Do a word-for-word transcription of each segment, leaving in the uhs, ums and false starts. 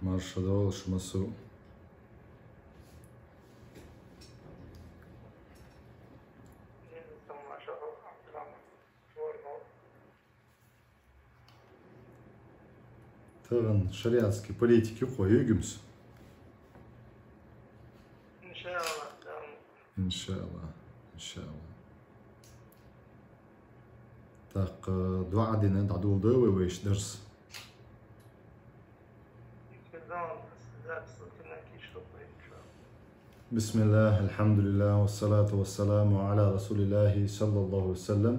Марша довла шу массо. Тахан шариатский политика юкъе йоагӀа-кх. Иншаллах. Иншаллах. Иншаллах. ТӀаккха дуӀа дина дӀадоладу вай вайша дарс. بسم الله، الحمد لله، والصلاة والسلام على رسول الله صلى الله عليه وسلم.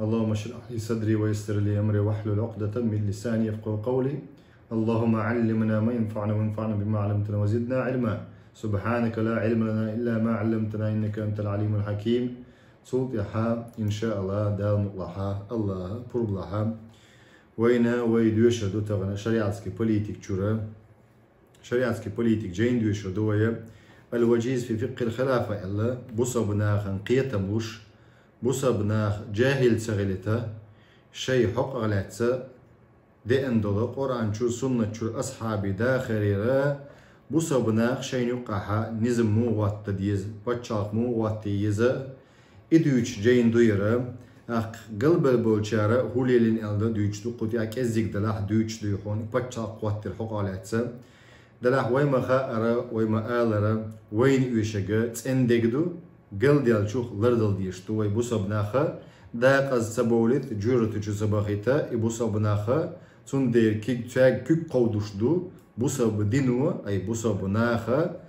اللهم اشرح لي صدري ويسر لي أمري واحلل عقدة من لساني يفقهوا قولي. اللهم علمنا ما ينفعنا وانفعنا بما علمتنا وزدنا علما. سبحانك لا علم لنا إلا ما علمتنا إنك أنت العليم الحكيم. Цул тӀехьа, иншаллах, Дала мукъ лахь, Аллаха пурба лахь, вайна вай доьшур ду тахан шариатский политика чура. Шариатский политика жайна доьшур ду вай. Аль-Ваджиз фи фикъхӀил хилафа аьлла, бусалба нахана кхетам луш, бусалба нах жахӀил ца хилийта, шоай хьокъах лаьцна деана дола Къуръан чура, суннат чура асхьабий дахарера, бусалба наха шайна юкъахьа низам муха хӀотта деза, паччахьалкхе муха хӀотта еза, и дуьйцу жайна ду яра. ТӀаккха галбала болчара хӀун лелийна аьлла дуьйцуш ду, кху тӀехьа кӀеззиг далахь дуьйцуш ду хьуна, паччахьалкхе хӀоттар хьокъах лаьцна. Далахь вай ма хаара, вай ма алара, вайна оьшург цӀена дег ду, галдаьллачух лардала дезаш ду вай бусалба наха, дакъаза ца бовлийта, жоьжахати чу ца бахийта и бусалба наха, цундела куьг, цаьрга куьг кховдаш ду бусалба дино, ай бусалба наха,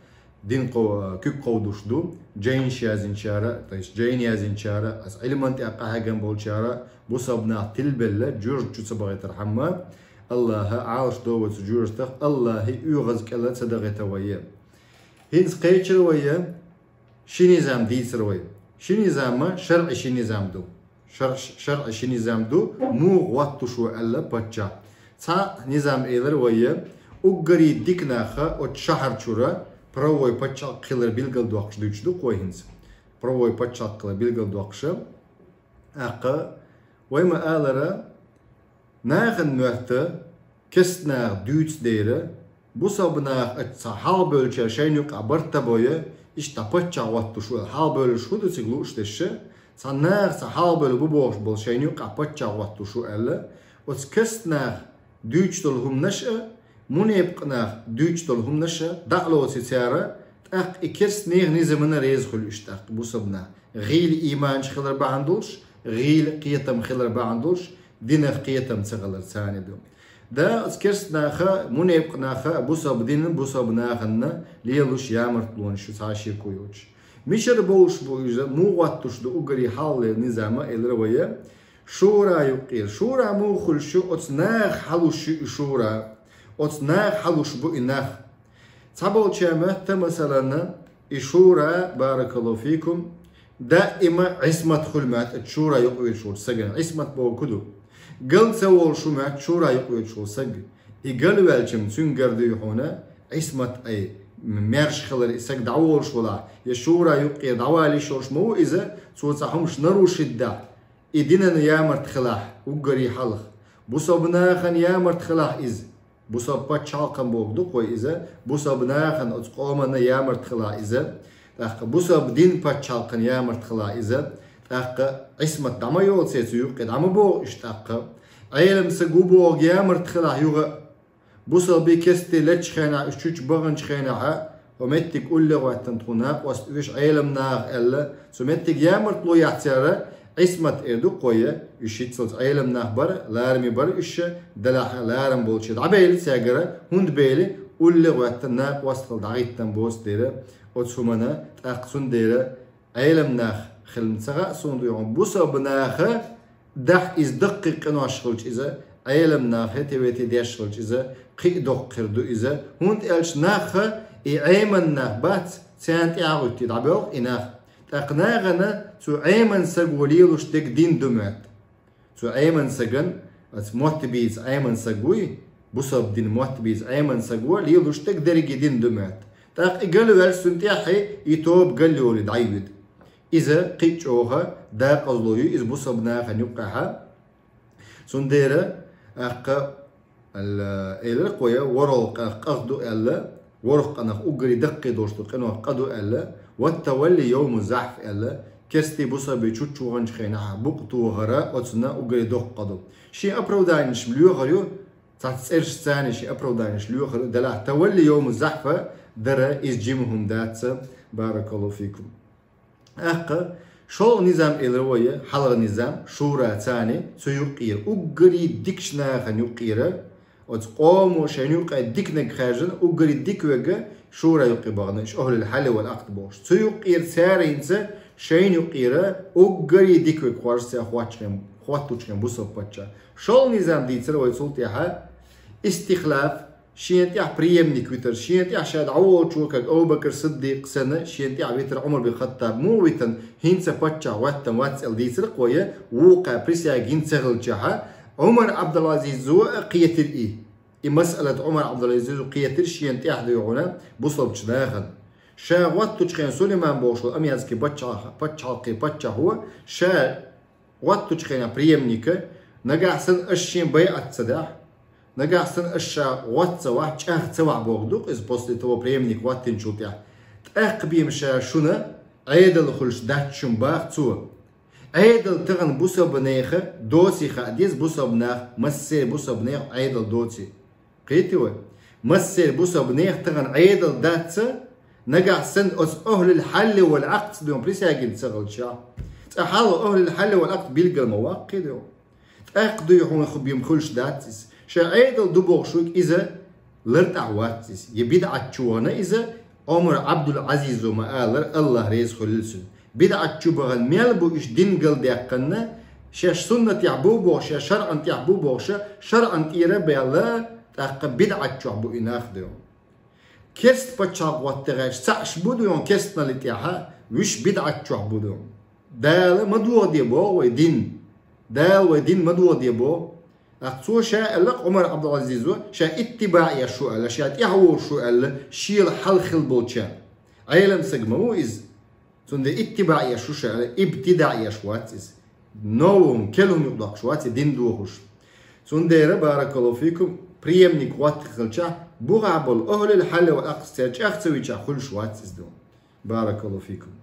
дин кхо-, куьг кховдаш ду, жайнаш яздинчара, то есть жайна яздинчара, аса Ӏилман тӀехь къахьегам болчара, бусалба нах тилабелла, жоьжахати чу ца бахийтархьама, Аллаха Ӏалашдолда цу жоьжахатех, Аллахьа оьгӀаз кӀела ца дахийта вай. ХӀинца кхечира вай, ши низам дийцар вай. Ши низам, шарӀи ши низам ду. ШарӀ-, шарӀи ши низам ду, муха хӀотташ ву аьлла паччахь. Цхьа низам элира вай, уггаре дика нах оцу шахьар чура правовой паччахьалкх хилар билгалдоккхуш дуьйцуш ду-кх вай хӀинца. Правовой паччахьалкх хилар билгалдоккхуша. ТӀаккха вай ма алара, нахана моьтту керста наха дуьйцу дера, бусалба наха оцу цхьа хьалхабевллачара шайна юкъахь барт а бой, иштта паччахь хӀотташ ву аьлла, хьалхабевлларш хӀун ду цига лууш дерш, цхьа наха цхьа хьалхабевлла бу бохуш болу шайна юкъахь паччахь хӀотташ ву аьлла, оцу керста наха дуьйцуш долу хӀуманаш а, мунепакъ наха дуьйцуш долу хӀуманаш а дӀа а лоций цара, тӀаккха и керста нехан низамана реза хуьлу уьш тӀаккха бусалба нах. ГӀийла ийманаш хилар бахьана долуш, гӀийла кхетам хилар бахьана долуш, динах кхетам ца хилар царна ду. Да, оцу керста наха, мунепакъ наха бусалба динна, бусалба нахана лелош ямартлонаш ю цхьа а шеко йоцуш. Мичара бовлуш бу иза, муха хӀоттуш ду уггаре хьалхалера низам элира вай, шура юккъера. Шура муха хуьлуш ю, оцу наха хьалуш ю и шура. Оцу наха хьалуш бу и нах. Цхьаболчара моьтту, масалан, и шура, баракаллаху фикум, даима Ӏисмат хуьлу моьтту оцу шура юкъавеллачу стагана. Ӏисмат бохург хӀун ду? Гал ца волуш ву моьтту шура юкъавеллачу стаг. И галваьлча-м цуьнга гар дуй хьуна, Ӏисмат ай, м-, маьрша хилар и стаг дӀаволуш валахь, я шура юккъера дӀавала йиш йолуш ма ву иза, цо цхьа хӀумаш нарушить дахь, и динан ямарта хилахь, уггаре хьалха. Бусалба нахана ямарта хилахь иза. Бусалба паччахьалкхана бохург ду-кх вай иза, бусалба нахана, оцу къомана ямарта хилахь иза, тӀаккха бусалба дин паччахьалкхана ямарта хилахь иза, тӀаккха Ӏисмат дӀа ма йолу церан цу юккъе, дӀа ма богӀу уьш тӀаккха. Ӏелам саг ву бохург ямарта хилахь юха а. Бусалбий кестте леччу хенахь, уьш чучу баханчу хенахь а, хӀо меттиг улле гӀоьттина тхуна накъост оьшу Ӏелам наха аьлла, цу меттиг ямартло яхь цара, Ӏисмат эр ду-кх вай, уьш хӀинццалц Ӏелам нах бара, лараме бара уьш, делахь ларам болче дӀабайла цаьргара, хӀунда бели, улле гӀоьттина накъост хила дӀахӀиттина боцу дера, оцу хӀумана, тӀаккха цундела Ӏелам нах хилла ца хаьа суна дуй хьуна, бусалба наха дахь иза даккхий къинош хилча иза, Ӏелам наха хӀете-вете деш хилча иза, кхин а доккха хир ду иза, хӀунда аьлча наха и Ӏеман нах бац, царна тӀаьхьа гӀуьттий дӀабоьлху и нах. ТӀаккха нахана цу Ӏеман саго лелуш дерг дин ду моьтту. Цу Ӏеман саган, оцу мотт бийца Ӏеман саг вуй, бусалба дин мотт бийца Ӏеман саго лелуш дерг дерриге дин ду моьтту. ТӀаккха и галваьлча цунна тӀаьхье и тоба галйолий дӀайоьду. Иза кхин а чӀогӀа дакъазло ю иза бусалба нахана юккъехьа. Цундела, тӀаккха, Аьлла, элира кхоя, ворхӀ къа-, къах ду аьлла, ворхӀ къинах уггаре даккхий долуш ду къинойх къа ду аьлла, «والتولي يوم الزحف» аьлла, керстий бусалба чучча ваханчу хенахь букъ тохар оцунна уггаре доккха къа ду. Шен оправданиеш лоьхур ю, цхьацца цӀерашца шен оправданиеш лоьхур ю, делахь «تولي يوم الزحف» дара иза жима хӀума дац, баракаллаху фикум. ТӀаккха шолгӀа низам элира вай, хьалха низам, шура царна цу юккъера, уггаре дикачу нахана юккъера, оцу къомо шайна юккъе диканиг хаьржина, уггаре дика верг шура юккъе бахана, иштта ахӀлул хьалли вал Ӏакъд бохуш. Цу юккъера цара хӀинца шайна юккъера уггаре дика верг хоржу цара хӀоттучу хен, хӀоттучу хен бусалба паччахь. ШолгӀа низам дийцира вай цул тӀаьхьа, истихлаф, шена тӀехь преемник витар, шена тӀехь ша дӀаволучу каг Абу Бакр Сиддикъ санна, шена тӀехь витар Ӏумар бин Хаттаб муха витан, хӀинца паччахь хӀоттам вац аьлла дийцира кхоя, вукху присяга йина ца хилчахьа, Ӏумар Ӏабдул-Ӏазизо а кхетира и. И масъалат Ӏумар Ӏабдул-Ӏазизо кхетира шена тӀехь дуьйхьуна бусалбачу нахана. Ша хӀоттучу хен Сулайман бохуш волу Амиязский паччахь-, паччахьалкхе паччахьо, ша хӀоттучу хенахь преемника, нагахь санна аша шен байӀат ца дахь, нагахь санна аша ша гӀоз ца вахь, чӀагӀ ца вахь боху ду-кх иза после того преемник хӀоттинчул тӀаьхьа. ТӀаккха бен ша шуна Ӏедал хуьлуш дац шун баха цо. Ӏедал тахана бусалба нехан доций хаа деза, бусалба нах, массеран бусалба нехан Ӏедал доций. Кхетий вай? Массеран бусалба нехан тахана Ӏедал дац, нагахь санна оцу ахӀлул хьалли вал Ӏакъд дуьйхьун присягина ца хилча. Цкъа хьалха ахӀлул хьалли вал Ӏакъд билггал ма ваккхий дуьйхьун. ТӀаккха дуьйхьун ху-, бен хуьлуш дац иза. Ша Ӏедал ду бохуш вуьг иза лартӀахь вац иза. Я бидӀатчу вахана иза, Ӏумар Ӏабдул-Ӏазизо ма-аллара, АллахӀ реза хуьлийла цунна. БидӀат чу бахана мел бу уьш дин галдаьккхина, шаьш суннатехь бу бохуш, шаьш шарӀан тӀехь бу бохуш, шарӀан тӀера а баьлла, тӀаккха бидӀат чохь бу и нах дуьйхьун. Керста пачхьалкх хӀотта гӀерташ цхьаъ бу дуьйхьун керстаналли тӀехьа, уьш бидӀат чохь бу дуьйхьун. Дала ма дохаде боху вай дин. Дала вай дин ма дохаде боху. ТӀаккха цо ша аьлла-кх Ӏумар Ӏабдул-Ӏазизо, ша иттибаъ еш ву аьлла, ша тӀаьхьа вогӀуш ву аьлла, шела хьалха хилла болчарна. Ӏелам саг ма ву иза. Цундела иттибаъ еш ву ша аьлла, ибтидаъ еш вац иза. Новум, керла хӀума юкъадоккхуш вац и дин дохуш. Цундела, баракаллаху фикум, преемник хӀотта хилчахь, бухахь болу ахӀлул хьалли вал Ӏакъд церан чӀагӀ ца вичахь хуьлуш вац иза ду. Баракаллаху фикум.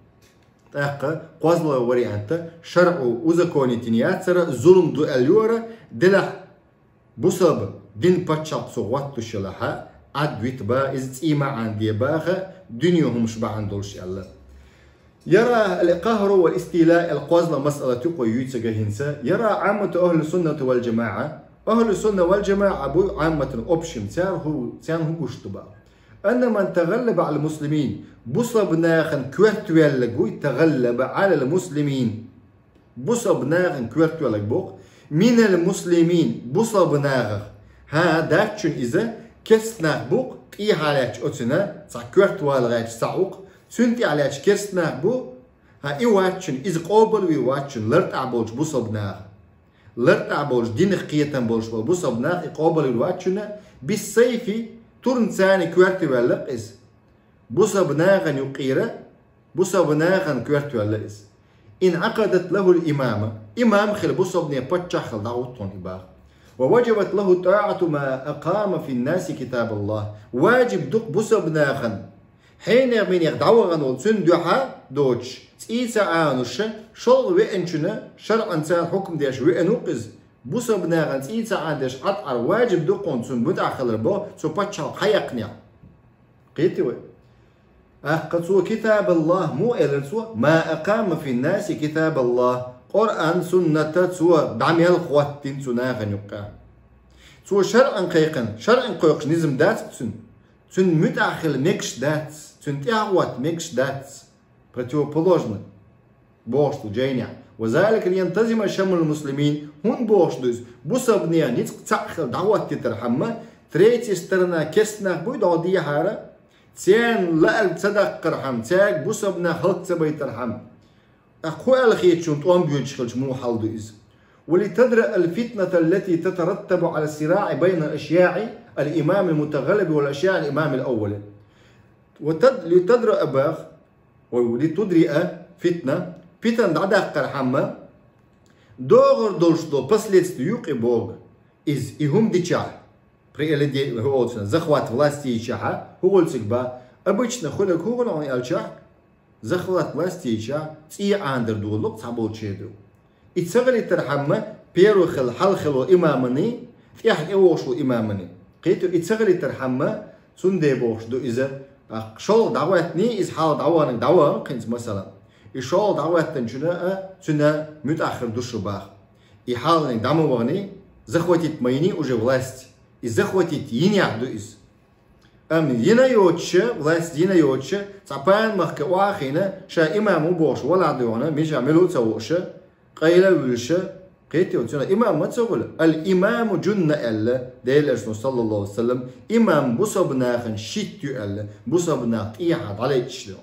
ТӀаккха кхозлагӀа вариант, шарӀо узаконить йина яцара, зулам ду аьлла йора, делахь бусалба дин пачхьалкх цо хӀоттуш елахьа, Ӏад вита бан, иза цӀий маьӀна де баха, дуьне хӀумаш бахьана долуш аьлла. يرى القهر والاستيلاء аьлла кхозлагӀа масъалат юкъа юьйцург хӀинца, يرى عامة أهل السنة والجماعة, ахӀлу сунна вал жамаӀа бу Ӏамматан общем, цара хӀу-, царна хӀун гуш ду бан. أن من تغلب على المسلمين, бусалба нахана коьртаваьлларг вуй, تغلب على المسلمين. Бусалба нахана коьртаваьлларг боху. من المسلمين, бусалба нахах. ХӀан, дац шуна иза, керста нах бу-кх, тӀехьа лаьтташ оцуьнан, цхьа коьртавала гӀерташ цхьаъ ву-кх, цуьнан тӀехьа лаьтташ керста нах бу, хӀан, и вац шуна, иза къобалвийр вац шуна, лартӀахь болчу бусалба наха. ЛартӀахь болчу динах кхетам болуш болу бусалба нах и къобалвийр вац шуна, بالسيف, турна царна коьртаваьлла-кх иза. Бусалба нахана юккъера, бусалба нахана коьртаваьлла иза. انعقدت له الإمامة, имам хила, бусалбанийн паччахь хила дӀагӀутту хьуна и баха. ووجبت له طاعة ما أقام في الناس كتاب الله. Важиб ду-кх бусалба нахана, хьенех-минех дӀавахана волу цуьнан дуьхьа доцуш, цӀий ца Ӏануш, шолгӀа веанчунна шарӀан цара хьукам деш веана ву-кх иза. Бусалба нахана цӀий ца Ӏанадеш Ӏад Ӏар важиб ду-кх хьуна цунна муьтӀахь хилар боху, цу пачхьалкх хьаяккхинехь. Кхетий вай? ТӀаккха цо كتاب الله муха элира цо, ما أقام في الناس كتاب الله, Къуръан, сунната цо дӀа мел хӀоттийна цу нахана юккъехь. Цо шарӀан кхайкхина, шарӀан кхойкхуш низам дац-кх цуьнан. Цуьнан муьтӀахь хила мегаш дац, цуьнан тӀаьхьа хӀотта мегаш дац. Противоположно бохуш ду жайнехь. وذلك لينتظم شمل المسلمين, хӀунда бохуш ду иза? Бусалба нехан ницкъ цхьаъ хила дӀахӀоттийтархьама, третья сторона керста нах буй догӀу дехьара, церан лаьрга ца даккхархьама, цаьрга бусалба нах хӀаллак ца байтархьама. ТӀаккха хӀун аьлла хета шуна тӀом боьдуш хилча муха хьал ду иза? ولتدرأ الفتنة التي تترتب على الصراع بين أشياع الإمام المتغلب وأشياع الإمام الأول. وتد-، لتدرأ бах, ой, لتدرأ فتنة, питана дӀадаккхархьама, догӀур долуш долу последствие юкъе богу иза, и хӀума дичахь. Преодоление, хӀу олу цунах, захват власти йичахьа, хӀу хуьлу цига бах? Обычно хуьлург хӀу хуьлу хьуна аьлчахь, захват власти йичахь, цӀий Ӏанадар долу цхьаболчеран ду. И ца хилийтархьама, первый хилла, хьалха хилла имаманий, тӀаьхьа тӀевогӀуш волу имаманий. Кхетий, и ца хилийтархьама, цундела бохуш ду иза, а, шолгӀа дӀахӀоьттиний, иза хьалха дӀаваханиг дӀавахана хӀинца, масала. И шолгӀа дӀахӀоьттинчунна а, цуьнан муьтӀахь хир ду шу бах. И хьалханиг дӀа ма ваханий, захватить ма йиний уже власть. И захватить йинехь ду иза. Амма йина йоцуша, власть йина йоцуша, цхьа пана махка охьахиъна, ша имам ву бохуш, валахь дуьйхьуна, мичахь мила ву а ца хууша, къайла а вуьллуша, кхетий, цуьнан имам ма ца хуьлу. «Ал-имаму джунна», аьлла Делан Элчано, саллаллаху алейхи ва саллям, имам бусалба нахана щит ю аьлла, бусалба нах тӀехьа дӀалеччаш ду.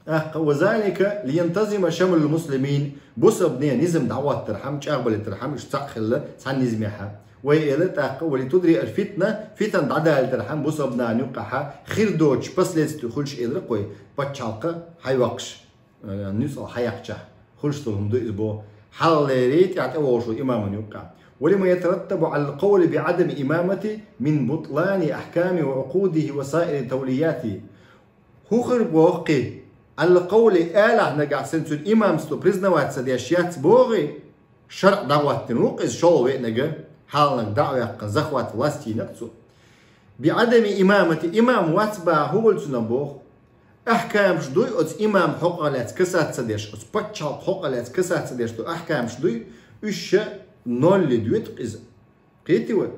ТӀаккха: «Ва залика лиянтазима шамлул муслимин», бусалбанийн низам дӀахӀоттархьама, чӀагӀбалийтархьама, уьш цхьаъ хилла цхьана низамехьа. Вай эла тӀаккха: «Ва литудриа аль-фитна», фитан дӀадалийтархьама, бусалба нахана юккъехьа хир доцуш последствий хуьлуш, элира кхо, пачхьалкх хьайоккхуш, э, нуьцкъала хьаяккхачахь хуьлуш долу хӀума ду иза боху, хьалхалерий тӀаьхьа тӀевогӀуш волу имаман юккъехь. «Ва лима ятараттабу аль-къавли би Ӏадами имамати мин бутлани ахьками ва укъудихи ва саири тавлияти». ХӀун хир боху кхин? Аль-къавли, алахь нагахь санна цуьнан имамство признавать ца деш яц бохий, шарӀ дӀахӀоттийна ву-кх иза, шолгӀа веанарг, хьалханиг дӀа а ваьккхина, захват власти йина-кх цо. Би Ӏадами имамати, имам вац бахьа хӀун хуьлу цуьнан боху? Ахькамаш дуй оцу имам хьокъах лаьцна касаться деш, оцу пачхьалкх хьокъах лаьцна касаться деш ду ахькамаш дуй, уьш ша ноль доьду-кх иза. Кхетий вай?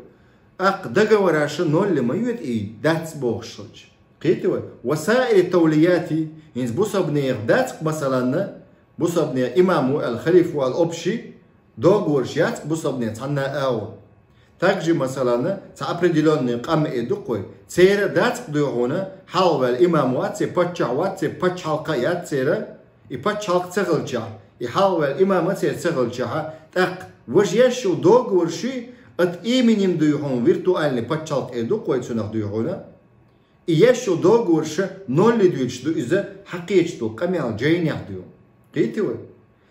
ТӀаккха договораш ша ноль ма йоьду и, дац бохуш хилча. Кхетий вай? «Ва саири тавлияти», хӀинца бусалбанех дац-кх, масаланна, бусалбанех имам ву аьлла, халифа ву аьлла, общий договорш яц-кх бусалбанех цхьанна а агӀор. Также, масаланна, цхьа определённый къам а ду-кх вай, церан дац-кх дуй хьуна, хьалхаваьлла имам вац, церан паччахь вац, церан пачхьалкх а яц церан, и пачхьалкх ца хилчахь, и хьалхаваьлла имам а церан ца хилчахьа, тӀаккха важа еш йолу договорш ю, от имени дуй хьуна, виртуальный пачхьалкх а ду-кх вай цунах дуй хьуна. И еш йолу договорш ша ноль доьдуш ду иза, хьакхечу долу къамел жайнех дуй. Кхетий вай?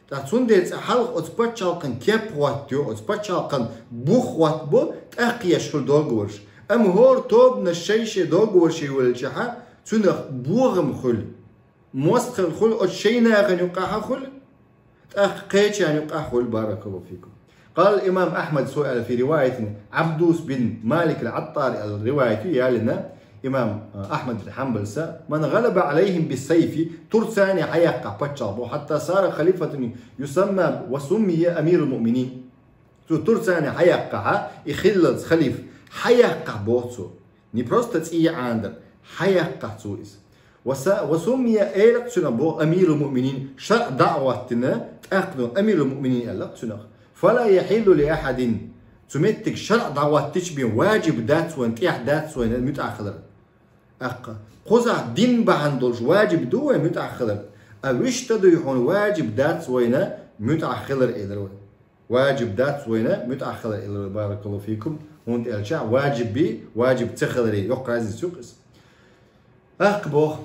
ТӀаккха цундела цкъа хьалха оцу пачхьалкхан кеп хӀоттайо, оцу пачхьалкхан бух хӀоттабо, тӀаккха еш хуьлу договорш. Амма хӀора тобанаш шай-шай договорш йолчохьа, цуьнах бохам хуьлу. МостагӀалла хуьлу, оцу шайн нахана юккъехьа хуьлу, тӀаккха кхечарна юккъехьа хуьлу, баракаллаху фикум. Къала имам Ахьмад, цо аьлла, фи риваятин, Ӏабдус бин Малик аль-Ӏаттар аьлла риваят ю ялина имам, а, Ахьмад бин Хьанбалса: «Ман гӀалаба Ӏалайхим бис-сайфи», турцане хьаяккхахь паччахь боху, «хьатта сара халифатан юсамма ва суммия амирул муъминин». Цо турцане хьаяккхахьа, и хиллалц халиф хьаяккхахь боху цо. Не просто цӀий Ӏанадар, хьаяккхахь цо иза. Ва са-, ва суммия, элира-кх цуьнан боху амирул муъминин, шарӀ дӀа а хӀоттийна, тӀаккха ду амирул муъминин аьлла-кх цуьнах. «Фала яхьиллу ли ахьадин». Цу меттиг шарӀ дӀахӀоттийча бен ваджиб дац вайна, тӀехь дац вайна муьтӀахь хилар. ТӀаккха кхузахь дин бахьана долуш ваджиб ду вайна муьтӀахь хилар. А вуьшта дуй хьуна ваджиб дац вайна муьтӀахь хилар, элира вай. Ваджиб дац вайна муьтӀахь хилар, элира вай, баракаллаху фикум, хӀунда аьлча ваджиб бий, ваджиб ца хиларий, йоккха разница ю-кх иза. ТӀаккха боху: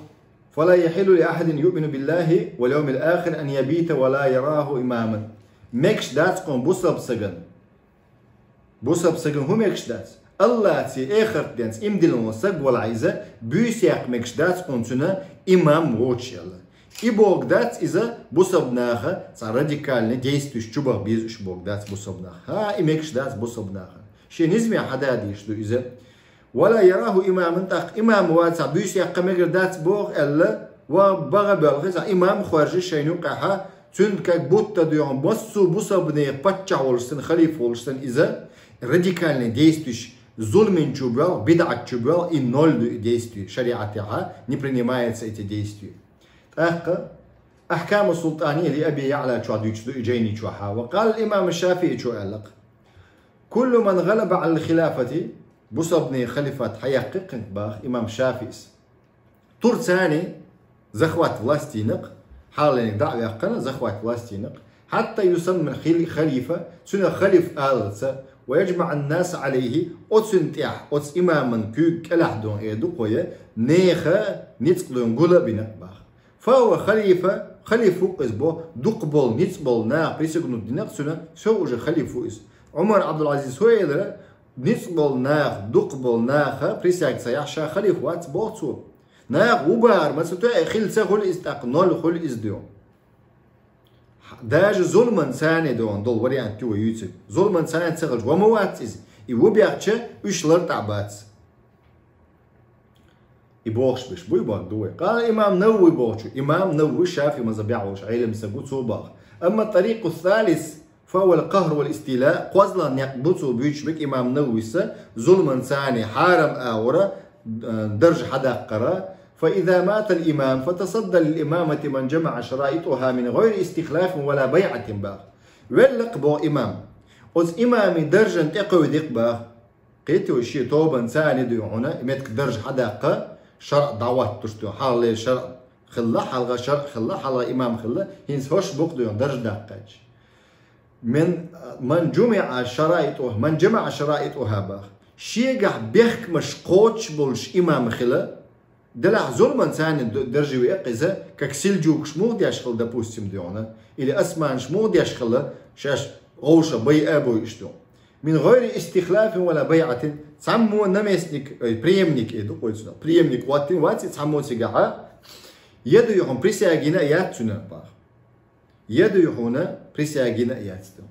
«Фала яхьиллу ли ахьадин юъмину биллахи вал йовмил ахир ан ябита ва ла яраху имаман». Мегаш дац кхуьнан бусалба сагана. Бусалба сагана хӀун мегаш дац? Аллаца, эхартан денца иман диллина волу саг валахь иза, буьйса яккха мегаш дац кхуьнан цуьнан имам воцуш аьлла. И бохург дац иза бусалба наха цхьа радикальный действиеш чу баха беза уьш бохург дац бусалба наха. ХӀа, и мегаш дац бусалба нахана. Шен низаме хьадаха дезаш ду иза. «Ва ла яраху имаман», тӀаккха имам вацахь буьйса яккха мегар дац боху аьлла, ва баха боьлху цхьа имам хоржу шайна юккъехьа, цуьнан как будто дуй хьуна массо а бусалбанех паччахь волуш санна, халифа волуш санна иза, радикальный действиеш, зулмин чу боьлху, бидӀат чу боьлху, и ноль ду и действие, шариӀатехьа не принимается эти действия. ТӀаккха «Ахькаму султани ли Аби Яъла» чохь дуьйцуш ду и жайни чохьа. Ва къала имам ШафиӀи чу аьлла-кх: «Куллу ман гӀалаба Ӏалал хилафати», бусалбанийн халифат хьаяккхи-кх хӀинца баха имам ШафиӀис. Турцани захват власти йина-кх, хьалхалерниг дӀа а ваьккхина, захват власти йина-кх. «Хьатта юсамма хил-, халифа», цуьнан халиф аларца, «ва яжмаӀан наса Ӏалайхи», оцуьнан тӀехь, оцу имаман куьйга кӀелахь дун, э, ду кхо я, нехан ницкъ дуьйна гул а бина-кх баха. «Фа хӀува халифа», халиф ву-кх иза боху, дукха болу, ницкъ болу наха присягнуть дина-кх цуьнан, всё, уже халиф ву иза. Ӏумар Ӏабдул-Ӏазиз хӀун элира, Ницкъ болу нах, дукха болу наха присяга ца яхь, ша халифа вац боху цо. Наха ву бахар ма ца тоьа, хила ца хуьлу иза, тӀаккха ноль хуьлу иза дуьйхьу. Даже зуламан царна дуьйхьу долу вариант ю вай юьйцург. Зуламан царна ца хилча, ва ма вац иза. И ву бехча, уьш лартӀахь бац. И бохуш берш буй боху ду вай. Къала имам Навави бохучу. Имам Навави шафи мазхабехь волуш Ӏелам стаг ву, цо боху. Амма тарикъу салис, фа вал къахр вал истила, кхозлагӀа некъ бу цо буьйцуш берг имам Навависа, зуламан царна хьарам агӀора, э, даржа хьадаккхара. Фа иза матал имам, фа тасадда лил имамати ман жамаӀа шараитӀуха мин гӀайри истихлафин вала байӀатин боху. Велла-кх боху имам. Оцу имаман даржана тӀекхевдийкх боху. Кхетий вай, шен тобанца а не дуй хьуна, и меттиг даржа хьадаккха, шарӀ дӀахӀоттуш дуй, хьалхалера шарӀ хилла, хьалха шарӀ хилла, хьалха имам хилла, хӀинца хӀорш бу-кх дуй хьуна даржа даккхача. Мин, ман жумиӀа шараитӀу-, ман жамаӀа шараитӀуха боху. Шегахь бехкамаш кхочуш болуш имам хила, делахь зуламан царна д-, даржа веа-кх иза, как сельджукаш муха деш хила, допустим, дуй хьуна, или османаш муха деш хила, шаьш гӀовша байа а бойуш дуй. Мин гӀайри истихлафин вала байӀатин, цхьаммо наместник, ой, преемник, э, ду-кх вай цунах, преемник хӀоттийна вац и цхьаммо цигахь, я дуй хьуна присяга йина а яц цуьнан боху. Я дуй хьуна присяга йина а яц дуй.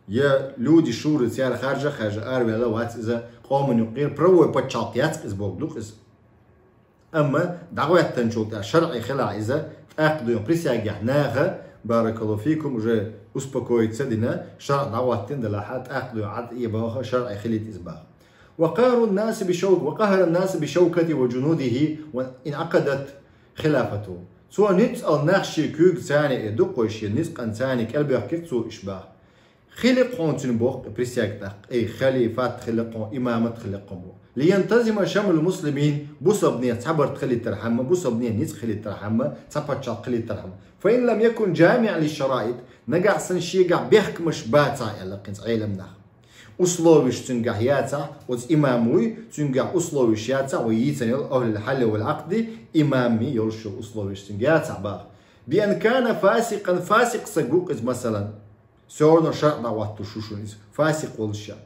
Я люди шура цара харжа а хаьржа араваьлла вац иза къоман юккъера, правовой пачхьалкх яц-кх иза боху ду-кх иза. Амма дӀахӀоьттинчул тӀаьхьа шарӀе хилахь иза, тӀаккха дуй хьуна присягехь наха, баракаллаху фикум, уже успокоиться дина, шарӀ дӀахӀоттийна делахь, тӀаккха дуй хьуна Ӏад э боху, шарӀе хилийта иза боху. Ва къахру ннас бишавк-, ва къахара ннас бишавкати ва жунудихи ва инӀакъадат хилафатуху. Цо ницкъала нах шен куьйга царна э ду-кх вай, шен ницкъан царна кӀелбоьхкира цо уьш боху. Хили-кх хьуна цуьнан боху присяга тӀаккха, эй, халифат хили-кх хьуна, имамат хили-кх хьуна боху. Лиянтазима шамлул муслимин, бусалбанех цхьа барт хилийтархьама, бусалбанех ницкъ хилийтархьама, цхьа пачхьалкх хилийтархьама. Фа ин лам якун жамиӀан лишшараит, нагахь санна шегахь бехкамаш бацахь аьлла-кх хӀинца Ӏелам наха. Условиш цуьнгахь яцахь, оцу имам вуй, цуьнгахь условиш яцахь, вай йийцина йолу ахлул хьалли вал Ӏакъди имамий йолуш йолу условиш цуьнгахь яцахь боху. Би ан кана фасикъан, фасикъ стаг ву-кх иза, масалан. Всё равно шарӀ дӀахӀоттуш ву шуна иза, фасикъ волуш а.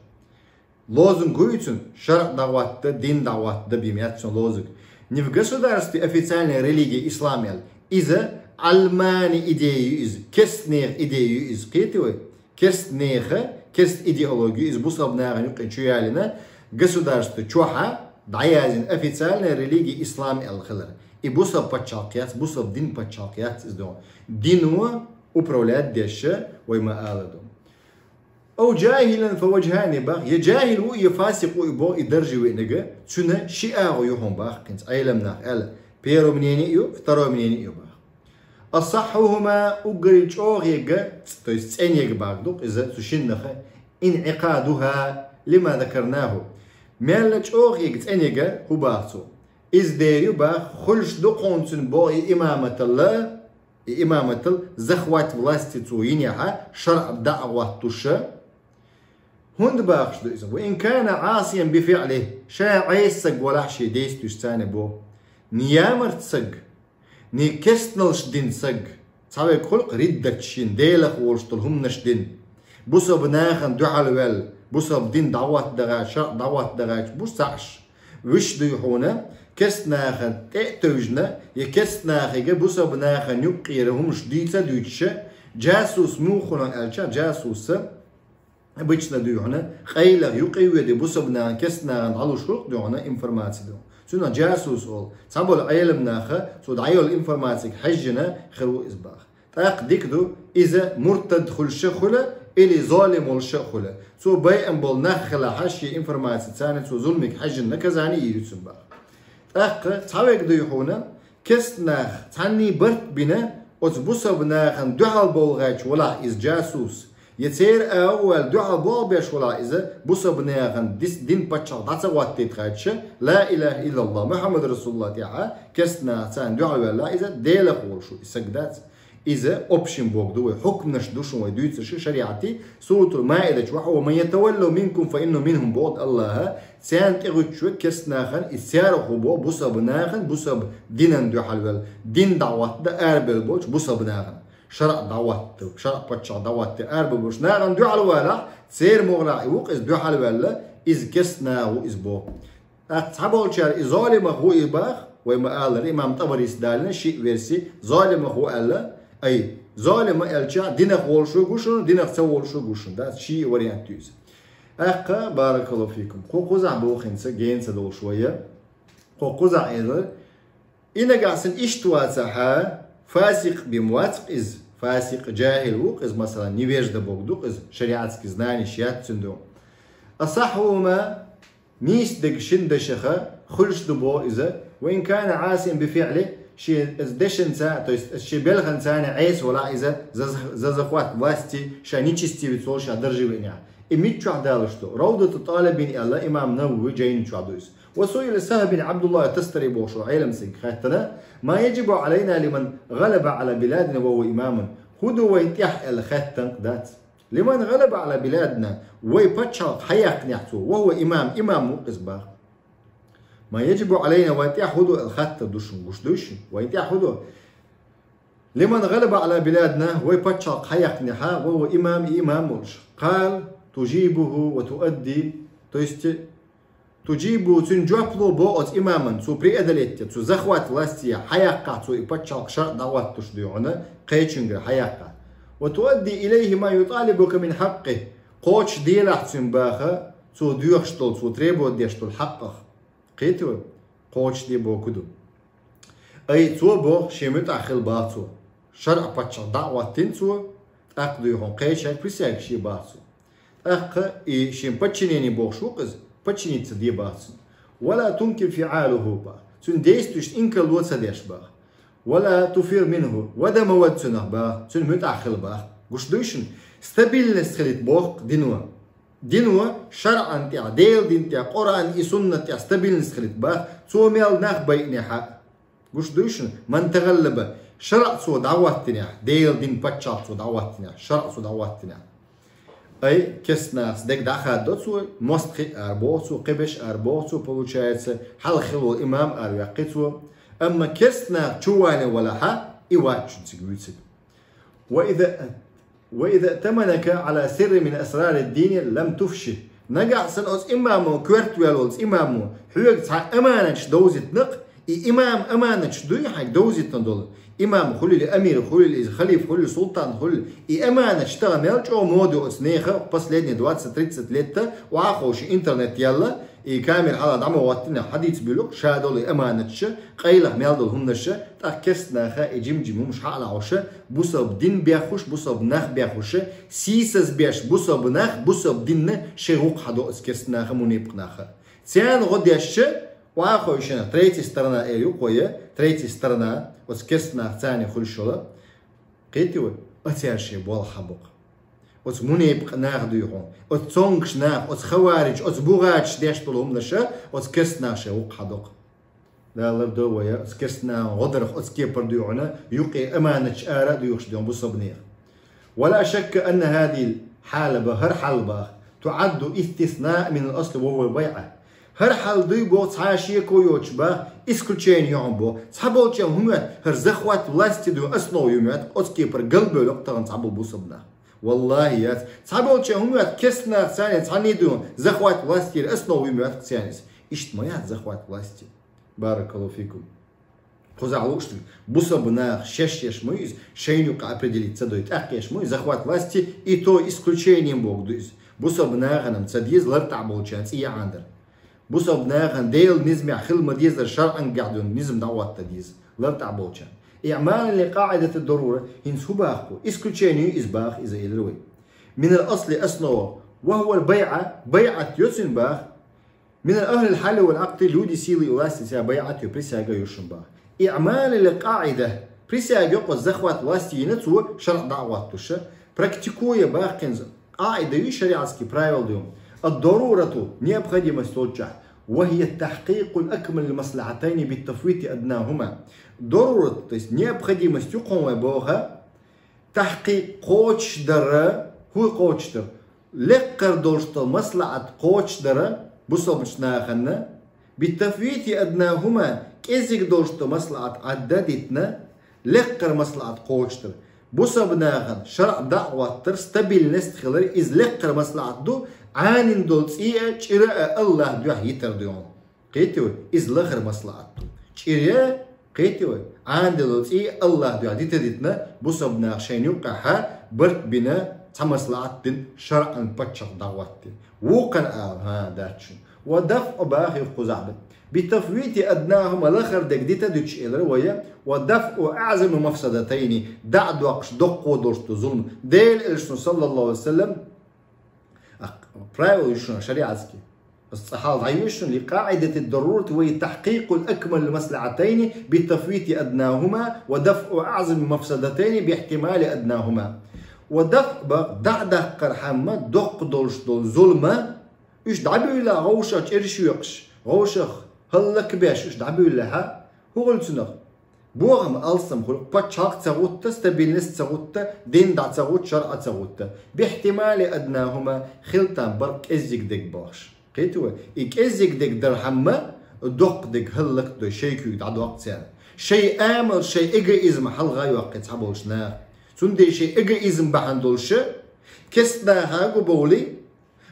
Лозунг гуй цуьнан, шарӀ дӀахӀотта, дин дӀахӀотта бен яц цуьнан лозунг. Не в государстве официальной религии ислам аьлла. Иза Ӏалмани идея ю иза, керстанех идея ю иза. Кхетий вай? Керстанеха, керста идеология ю иза, бусалба нахана юккъе чу ялийна, государство чохь а дӀаяздина официальная религия ислам аьлла хилар. И бусалба пачхьалкх яц, бусалба дин пачхьалкх яц иза дуй хьуна. Дино управлять деш вай ма ала ду. Ау жахилан фа важхани боху, я жахил ву, я фасикъ ву и боху, и даржа веанарг, цуьнан ши агӀо ю хьуна боху хӀинца Ӏелам наха аьлла. Первое мнение ю, второе мнение ю боху. Асахьхьухума, уггаре чӀогӀа ерг, то есть цӀена ерг боху ду-кх иза цу шиннах, инӀикъадуха лима закарнаху. Мелла чӀогӀа ерг, цӀена ерг хӀун боху цо? Иза дер ю боху, хуьлуш ду-кх хьуна цуьнан боху и имаматал, и имаматал захват власти цо йинехь а, шарӀ дӀа а хӀоттош. ХӀунда бохуш ду иза? Ва ин кана Ӏасиян би фиӀлихи, ша Ӏеса стаг валахь шен действиешца боху. Ни ямарт стаг, ни керстаналш дина стаг, цхьаверг хуьлу-кх риддат шина, Делах волуш долу хӀуманаш дина. Бусалба нахана дуьхьал ваьлла, бусалба дин дӀахӀоттадахь, шарӀ дӀахӀоттадахь бу цхьаъш. Вуьш дуй хьуна, керста нахана тӀе а тевжина, я керста нахе бусалба нахана юккъера хӀуманаш дийца а дуьйцуша, жасус муха хуьлу аьлча, жасуса, обычно дуй хьуна, къайлаха юккъе а воьдий, бусалба нахана, керста нахана дӀалуш хуьлу-кх дуй хьуна информаци ду. Цунах жасус олу. Цхьаболу Ӏелам наха цо дӀайолу информацига хьаьжжина хир ву иза боху. ТӀаккха дика ду, иза муртад хуьлуш а хуьлу, или золим волуш а хуьлу. Цо байъина болу нах хилахь а, шен информацица цо зуламиг хьаьжжина наказание йийр ю цунна боху. ТӀаккха цхьаверг дуй хьуна, керста нах цхьанний барт бина, оцу бусалба нахана дуьхьал болу гӀерташ валахь иза жасус, я церан агӀо а ваьлла дуьхьал болх беш валахь иза, бусалба нахана дис-, дин пачхьалкх дӀа ца хӀоттийта гӀерташ, ла илаха иллаллах, Мухьаммад расулуллах тӀехь а, керста нах царна дуьхьал ваьллахь иза, Делах волуш ву и стаг дац. Иза общим боху ду вай, хьукманаш ду шуна вай дуьйцуш шариӀатан, Суратул Маида чохь: «Ва ман ятаваллахум минкум фа иннаху минхум», боху Аллаха, царна тӀегӀуьттуш верг керста нахана, иза царах ву боху, бусалба нахана, бусалба динан дуьхьал ваьлла, дин дӀахӀоттаде арабевлла болчу бусалба нахана. ШарӀ дӀахӀотта, шарӀ паччахь дӀахӀотта арабевлла болчу нахана дуьхьал валахь, церан могӀарехь и ву-кх иза дуьхьал ваьлла, Иза керста нах ву иза боху. ТӀаккха цхьаболчара и золимах ву и бах, вай ма-аллара, имам ТӀабарис далийна шиъ верси, золимах ву аьлла, ай, золима аьлча, динах волуш ву гуш ву, динах ца волуш ву гуш ву, да, ши вариант ю иза. ТӀаккха, баракаллаху фикум, кху кхузахь бохинца гена ца долуш вай, кху кхузахь элира, и нагахь санна иштта вацахьа, фасикъ бен вац-кх иза, фасикъ жахӀил ву-кх иза, масала, невежда бохург ду-кх иза, шариатский знанеш яц цуьнан ду. АсахьхӀума, нийса дерг шина дашаха хуьлуш ду боху иза, ва ин кана Ӏасиян би фиӀли, шен дешанца, то есть шен белханца Ӏеса валахь иза, за, за захват власти, ша нечестивец волу ша даржа веънехь. И миччохь далуш ду? Равдату ТӀалибин аьлла имам Навави жайна чохь ду иза. Ва суила Сахьл бин Абдуллах Тастари бохуш волу Ӏелам стага хаьттина, ма яжибу Ӏалайна лиман гӀалаба Ӏала биладина ва хӀува имамун. ХӀун ду вайн тӀехь аьлла хаьттина дац. Лиман гӀалаба Ӏала биладина, вай пачхьалкх хьаяккхинехь цо, ва хӀува имам, имам ву-кх иза бах. Ма яжибу Ӏалайна, вайн тӀехь хӀун ду аьлла хаттар ду шуна, гуш дуй шуна? Вайн тӀехь хӀун ду? Лиман гӀалаба Ӏала биладина, вай пачхьалкх хьаяккхинехьа, ва хӀува имам, и имам волуш. Къала тужибуху ва туадди, то есть тужибу, цуьнан жоп ло боху оцу имаман, цо преодолеть, цо захват власти хьаяккхахь, цо и пачхьалкх шарӀ дӀахӀоттуш дуй хьуна, кхечуьнгара хьаяккхахь. Ва туадди илайхи ма юталибука мин хьаккъи, кхочуш делахь цуьнан баха, цо доьхуш долу, цо требовать деш долу хьакъах. Кхетий вай? Кхочуш де боху ду. Ай, цо боху, шен муьтӀахь хила баха цо. ШарӀа паччахь дӀа а хӀоттийна цо, тӀаккха дуй хьуна кхечаьрга присяга шен баха цо. ТӀаккха и шен подчинение бохуш ву-кх иза, подчиниться де баха цунна. Ва ла тункир фиӀалуху баха. Цуьнан действуеш инкарло ца деш баха. Ва ла туфир минху. Вада ма вада цунах баха, цуьнан муьтӀахь хила баха. Гуш дуй шуна? Стабильность хилийта боху-кх дино. Дино шарӀан тӀехь, Делан дин тӀехь, Къуръан и суннат тӀехь стабильность хилийта баха, цо мел нах байинехьа. Гуш дуй шуна, ман тагӀаллаба, шарӀ цо дӀахӀоттинехь, Делан дин паччахь цо дӀахӀоттинехь, шарӀ цо дӀахӀоттинехь. Ай, керста нахаца дерг дӀахаддо цо, мостагӀий ара боху цо, кхиберш ара боху цо, получается, хьалха хилла имам ара ваьккхи цо. Амма керста наха чу ване валахьа, и вац шуна цига вуьйцург. Ва иза, ва иза таманака Ӏала сирри мин асрарид-дини лам туфши. Нагахь санна оцу имамо коьртаваьлла волчу имамо хьоьга цхьа аманаташ довзийтина-кх, и имам аманаташ дуй хьайга довзийтина долу? Имам хуьлийла, амир хуьлийла, иза халифа хуьлийла, султан хуьлийла, и аманаташ тахана мел чӀогӀа мода ю оцу нехан, последние двадцать-тридцать лет-а, охьаховшу интернет яьлла, и камера хьала дӀа ма хӀоттийна, хьадийца буьйлу-кх, ша долу и аманаташ, къайлаха мел долу хӀуманаш, тӀаккха керста наха и жим-жима хӀуманаш хьа а лахьуш, бусалба дин бехуш, бусалба нах бехуш, сийсаз беш бусалба нах, бусалба динна шайн гӀуллакх хьадо оцу керста наха, мунепакъ наха. Царна гӀо деш, охьаховшина, третья сторона эр ю-кх вай, третья сторона, оцу керста наха царна хуьлуш йолу, кхетий вай, а цара шайн болх хьабо-кх. Оцу мунепакъ наха дуй хьуна, оцу цомгуш наха, оцу хаварижаш, оцу бугӀаташ деш долу хӀуманаш, оцу керста наха шайн гӀуллакх хьадо-кх. Дала лардойла вай оцу керста нахана гӀо дарх, оцу кепара дуй хьуна, юкъе аманаташ ара а дуьйхуш дуй хьуна бусалба нехан. Ва ла шакка анна хӀазихил хьала баха, хӀара хьал баха, туӀадду истиснаъ минал асли ва хӀувал байӀа. ХӀара хьал дуй боху цхьа а шеко йоцуш баха, исключение ю хьуна боху. Цхьаболчарна хӀун моьтту, хӀара захват власти дуй основа ю моьтту, оцу кепара галбевлла-кх тахана цхьаболу бусалба нах. Валлахи, яц. Цхьаболчарна хӀун моьтту, керста наха царна цхьаьна дуй хьуна захват властера основа ю моьтту-кх царна иза. Иштта ма яц захват власти. Баракаллаху фикум. Кхузахь лууш ду, бусалба наха шаьш еш ма ю иза, шайна юкъа определить ца дой, тӀаккха еш ма ю, захват власти и то исключением бохург ду иза. Бусалба нахана-м ца деза лартӀахь болчарна цӀий яӀандар. Бусалба нахана Делан низамехь хила ма дезара, шарӀангахь дуьйна низам дӀахӀотта деза лартӀахь болчарна. Иъмалан ли къаӀидати дарура, хӀинца хӀун боху, исключение ю иза боху, иза элира вай. Минал асли, основа, ва хӀувал байӀа, байӀат ю цуьнан боху. Мин ахлил хьалли вал Ӏакъди, люди силы и власти, цара байӀат ю, присяга ю шуна боху. Иъмалан ли къаӀида, присяга йоккхуш захват власти йина цо шарӀ дӀа а хӀоттуш, практикуя боху кхин иза. КъаӀида ю, шариатский правила ду. Ад-дарурату, необходимость волчохь, ва хӀия тахькъикъу акмалил маслахьатайни бит тафвити аднахӀума. Дарурат, то есть необходимость ю кхунна вай боху, тахькъикъ кхочушдара, хӀун кхочушдара? Лекхара долуш долу маслахьат кхочушдара бусалбачу нахана, бит тафвити аднахӀума, кӀеззиг долуш долу маслахьат Ӏадда а дитина, лекхара маслахьат кхочушдара. Бусалба нахана шарӀ дӀа а хӀоттар, стабильность хилар, иза лекхара маслахьат ду, Ӏанийна долу цӀий а, чӀир а Аллахьан дуьхьа йитар ду хьуна. Кхетий вай? Иза лахара маслахьат ду. ЧӀир а, кхетий вай? Ӏанийна долу цӀий а Аллахьан дуьхьа дита-дитина, бусалба наха шайна юккъехь барт бина, цхьа маслахьат дина, шарӀан паччахь дӀа а хӀоттийна. Вукхана ала, хӀа, дац шуна. Ва дафӀу бахи кхузахьа. Би тафвити аднахума, лахара дерг дита-дуьтуш элира вай, ва дафӀу аӀзами мафсадатайни, дӀа а доккхуш, доккха долуш ду зулам. Делан Элчано, саллаллаху Ӏалайхи ва саллам, а, правила ю шуна шариатский. Ас цкъа хьалха дӀайоьшу шуна, ли къаӀидати дарурати ва тахькъикъул акмали маслахьатайни би тафвити аднахума ва дафӀу аӀзами мафсадатайни би ихтимали аднахума. Ва дафӀ бах, дӀа а даккхархьама, доккха долуш долу зулам, уьш дӀабуьйлахь вовшах чӀираш йоькъуш, вовшах хӀаллакбеш уьш дӀабуьйлахьа, хӀун хуьлу цунах? Бохам алсам хуьлу, пачхьалкх ца гӀутта, стабильность ца гӀутта, дин дӀа ца гӀутта, шарӀа ца гӀутта. Бихтимали аднахума, хила там бара кӀеззиг дерг бохуш. Кхетий вай? И кӀеззиг дерг дархьама, доккха дерг хӀаллакдой, шайн куьйга дӀадоккху церан. Шайн амал, шайн эгоизм хьалха йоккху цхьаболчу наха. Цундела шайн эгоизм бахьана долуша, кестта наха гу бовли,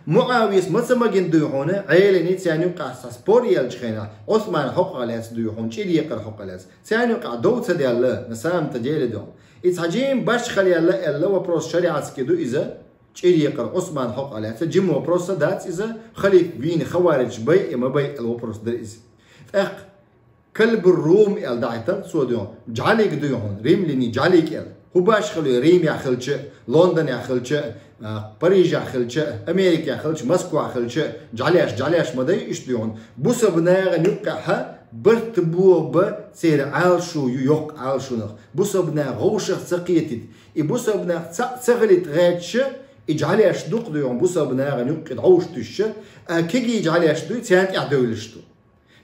МуӀавияс ма ца магийна дуй хьуна, Ӏелина царна юккъехь цхьа спор еллачу хенахь, Ӏусман хьокъехь лаьцна дуй хьуна, чӀир екъар хьокъехь лаьцна. Царна юккъехь дов ца даьлла, на самом-то деле ду. И цхьа жима башха хила яьлла аьлла, вопрос шариатский ду иза, чӀир екъар Ӏусман хьокъехь лаьцна. Жима вопрос а дац иза, халиф вийна хаваридж бай, и ма бай аьлла вопрос дара иза. ТӀаккха Кальбур Рум аьлла дахьийтар цо дуй хьуна, жӀалиг дуй хьуна, римляне жӀалиг аьлла. ХӀун башха хилла, Римехь хилча, Лондонехь хилча, а, Парижехь хилча, Америкехь хилча, Москвахь хилча, жӀалеш, жӀалеш ма дай иштта дуй хьуна. Бусалба нахана юккъехьа барт боху ба церан Ӏалашо ю, йоккха Ӏалашонах. Бусалба наха вовшах ца кхетийта. И бусалба нах цхьаъ ца хилийта гӀерташа, и жӀалеш дукха дуй хьуна, бусалба нахана юккъе дӀовш туьсуша, а кегий жӀалеш дуй, царна тӀехь девлаш ду.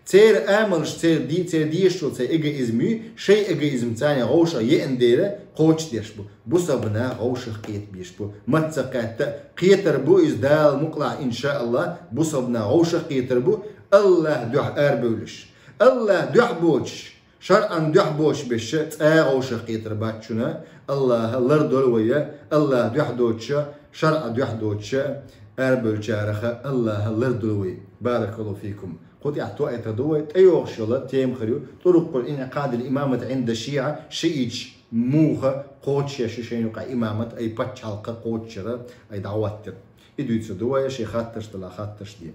Церан амалш, церан ди-, церан дешаш йолу церан эгоизм ю, шайн эгоизм царна вовшах еана дела, кхочушдеш бу. Бусалба наха вовшах кхета безаш бу. Маца кхетта, кхетар бу иза Дала мукъалахь, иншааллахь, бусалба наха вовшах кхетар бу, Аллахьан дуьхьа арабевллаш. Аллахьан дуьхьа боцуш, шарӀан дуьхьа боцуш беша, цкъа а вовшах кхетар бац шуна, Аллахьа лардойла вай, Аллахьан дуьхьа доцуша, шарӀан дуьхьа доцуша, арабевллачарах Аллахьа лардойла вай. Баракаллаху фикум. Кху тӀехь тоьар ду вай, тӀейогӀуш йолу тема хир ю, тӀурукъул инъикъадил имамат Ӏинда шиӀа, шиӀиташ муха кхочушъеш ю шайна юкъахь имамат, ай пачхьалкх кхочушъяра, ай дӀахӀоттар. И дуьйцур ду вай, шайн хаттарш далахь хаттарш де.